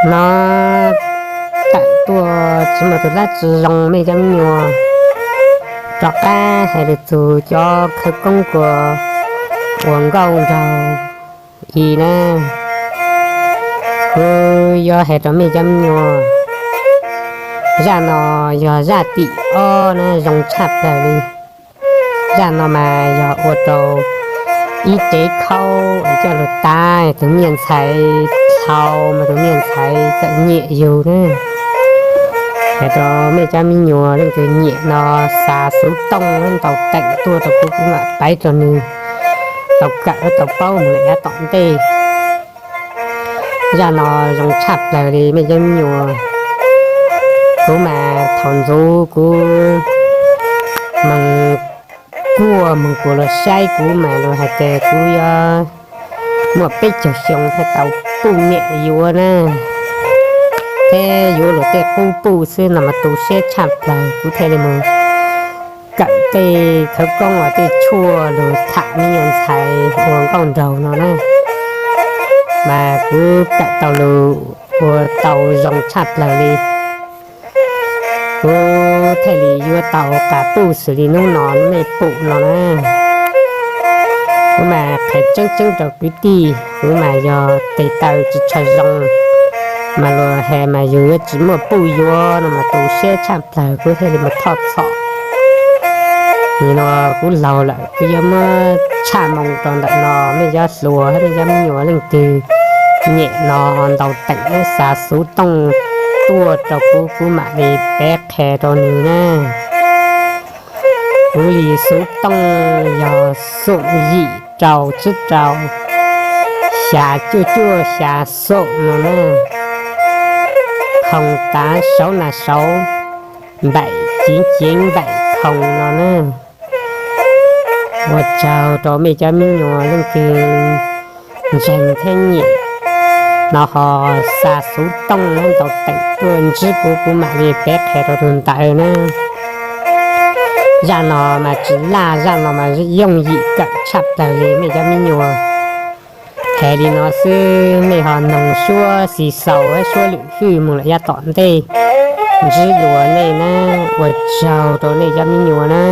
No tawm tuaj tsis muaj tus dab tsi zoo mej cov me nyuam. Rov qab hais lus txug cov khawv koob kuas ua nkauj nraug i na, kuv yuav hais rau mej cov me nyuam, zaj no yog zaj tim ob na zoo tshaj plawg li. Zaj no mas yog ua rau ib tev khaub coj lug tav tus me nyuam ntxhais dhau mas tus me nyuam ntxhais txawm nyiam yug na. Hais rau mej cov me nyuam leej twg nyiam no xa xuv tooj ntaus teem tuaj rau kuv, kuv mam paiv rau nws tau kawm tau paub mus lawm yav tom ntej. Zaj no zoo tshaj plawg li mej cov me nyuam. Kuv mas thaum ntxuv kuv moog kuaj moog kuas luag saib kuv mas luag hais tias kuv yuav muaj peb caug xyoo thiaj tau puj niam yuav na. Thiab yuav luag tej qub puj xwb no mas tu siab tshaj plawg, kuv thiaj li mus kawm tej khawv koob uas tej tshuaj lug tham me nyuam ntxhais ua nkauj nraug no na. Mas kuv kawm tau lug ua tau zoo tshaj plawg li. Kuv thiaj li yuav tau qab puj xws li hnub no mej pum no na. Kuv mas qhia tseeb tseeb rau kwv tij, kuv mas yog tes taw tsis tshua zoo, mas luag has mas yug yuav tsis muaj puj yuav no mas tu siab tshaj plawg, kuv thiaj li mus thoj txhom. Nim no kuv laug lawm, kuv yuav muab tshaj moo rau ntawm no, mej cov hluas hab mej cov me nyuam leej twg nyiam no ntaus teem xa xuv tooj tuaj rau kuv, kuv mam li peb qhia rau nws na. Kuv li xuv tooj yog xoom yim rau tsib rau xya cuaj cuaj xya xoom no na, khoom tav saud na saud npaim ceev ceev npaim khoom no na. Ua tsaug rau mej cov me nyuam leej twg ntseeg thiab nyiam no ho xa xuv tooj ntaus teem tuaj ntsib kuv, kuv mam li peb qhia rau tus ntawd na. Zaj no mas tsis laj, zaj no mas yooj yim kawm tshaj plawg li mej cov me nyuam. Hais li no xwb mej ho noog suab xis xaus suab lwm hwj mus lawm yav tom ntej ntsib dua nej na. Ua tsaug rau nej cov me nyuam na.